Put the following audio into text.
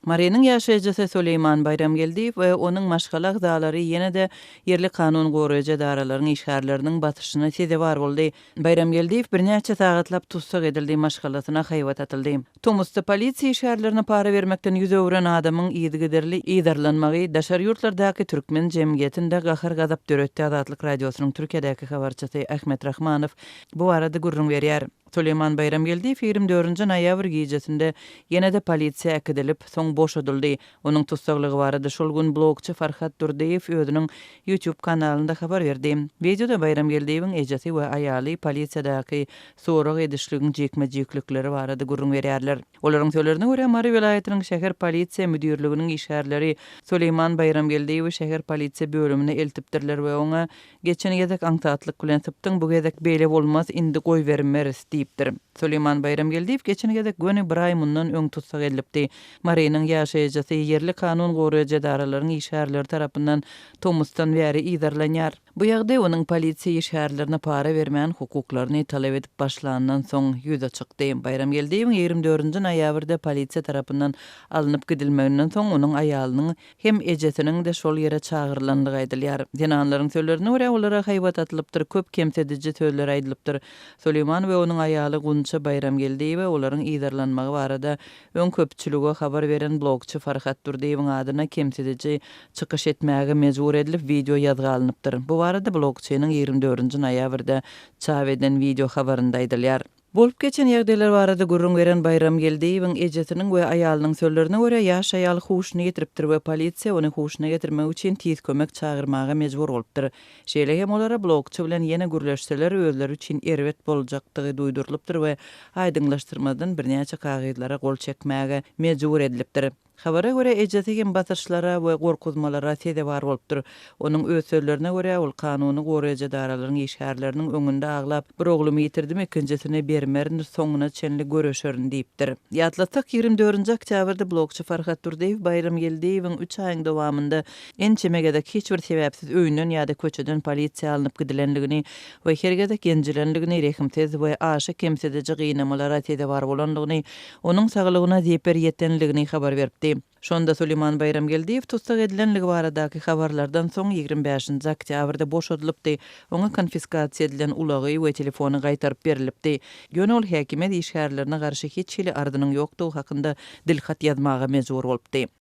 Marynyň ýaşaýjysy Suleýman Baýramgeldiýew we onuň maşgala agzalary ýene-de ýerli kanun goraýjy edaralaryň işgärleriniň basyşyna sezewar boldy. Baýramgeldiýew birnäçe sagatlap tussag edildi, maşgalasyna haýbat atyldy. Tomusda polisiýa işgärlerine para bermekden ýüz öwren adamyň yzygiderli yzarlanmagy daşary ýurtlardaky türkmen jemgyýetinde gahar-gazap döretdi, Azatlyk Radiosynyň Türkiýedäki habarçysy Ahmet Rahmanow bu barada gürrüň berýär. Suleýman Baýramgeldiýew 24 noýabr gijesinde ýene-de polisiýa äkidilip, soň boşadyldy. Onuň tussaglygy barada şol gün blogçy Farhat Durdyýew özüniň YouTube kanalynda habar berdi. Wideoda Baýramgeldiýewiň ejesi we aýaly polisiýadaky sorag edişligiň jikme-jiklikleri barada gürrüň berýärler. Olaryň sözlerine görä, Mary welaýatynyň şäher polisiýa müdirliginiň işgärleri Suleýman Baýramgeldiýewi şäher polisiýa bölümine eltipdirler we oňa Geçen gezek aňsatlyk bilen sypdyň, bu gezek beýle bolmaz, indi goýbermeris diýipdir. Suleýman Baýramgeldiýew geçen gezek göni bir aý mundan öň tussag edilipdi. Marynyň ýaşaýjysy ýerli kanun goraýjy edaralaryň işgärleri tarapyndan tomusdan bäri yzarlanýar. Bu ýagdaý onuň polisiýa işgärlerine para bermän hukuklaryny talap edip başlandan soň ýüze çykdy. Baýramgeldiýewiň 24-nji noýabrda polisiýa tarapyndan alnyp gidilmeginden soň onuň aýalynyň hem ejesiniň-de şol ýere çagyrylandygy aýdylýar. Zenanlaryň sözlerine görä, olara haýbat atylypdyr, köp kemsidiji sözler aýdylypdyr. Suleýman we onuň aýaly Gunça Baýramgeldiýewa olaryň yzarlanmagy barada öň köpçülige habar beren blogçy Farhat Durdyýewiň adyna kemsidiji çykyş etmäge mejbur edilip, wideo ýazga alnypdyr. Bu barada blogçynyň 24-nji noýabrda çap eden wideo habarynda aýdylýar. Bolup geçen ýagdaýlar barada gürrüň beren Baýram Geldiýewiň ejesiniň we aýalynyň sözlerine görä, ýaş aýal huşuny ýitiripdir we polisiýa ony huşuna getirmek üçin tiz kömek çagyrmaga mejbur bolupdyr. Şeýle hem olara blogçy bilen ýene gürleşseler özleri üçin erbet boljakdygy duýdurylypdyr we aýdyňlaşdyrmazdan birnäçe kagyzlara gol çekmäge mejbur edilipdir. Habara görä, ejesi hem basyşlara we gorkuzmalara sezewar bolupdyr. Onuň öz sözlerine görä, ol kanuny goraýjy edaralaryň işgärleriniň öňünde aglap, Bir oglumy ýitirdim, ikinjisini bermerin, soňuna çenli göreşerin diýipdir. Ýatlatsak, 24-nji oktýabrda blogçy Farhat Durdyýew Baýramgeldiýewiň üç aýyň dowamynda ençeme gezek hiç bir sebäpsiz öýünden ýa-da köçeden polisiýa alnyp gidilendigini we her gezek ýenjilendigini, rehimsiz we aşa kemsidiji gynamalara sezewar bolandygyny onuň saglygyna zeper ýetenligini habar beripdi. Şonda Suleýman Baýramgeldiýew tussag edilenligi baradaky habarlardan soň 25-nji oktýabrda boşadylypdy, oňa konfiskasiýa edilen ulagy we telefony gaýtaryp berilipdi. Ýöne ol häkimiýet işgärlerine garşy hiç hili arzynyň ýokdugy hakynda dilhat ýazmaga mejbur bolupdy.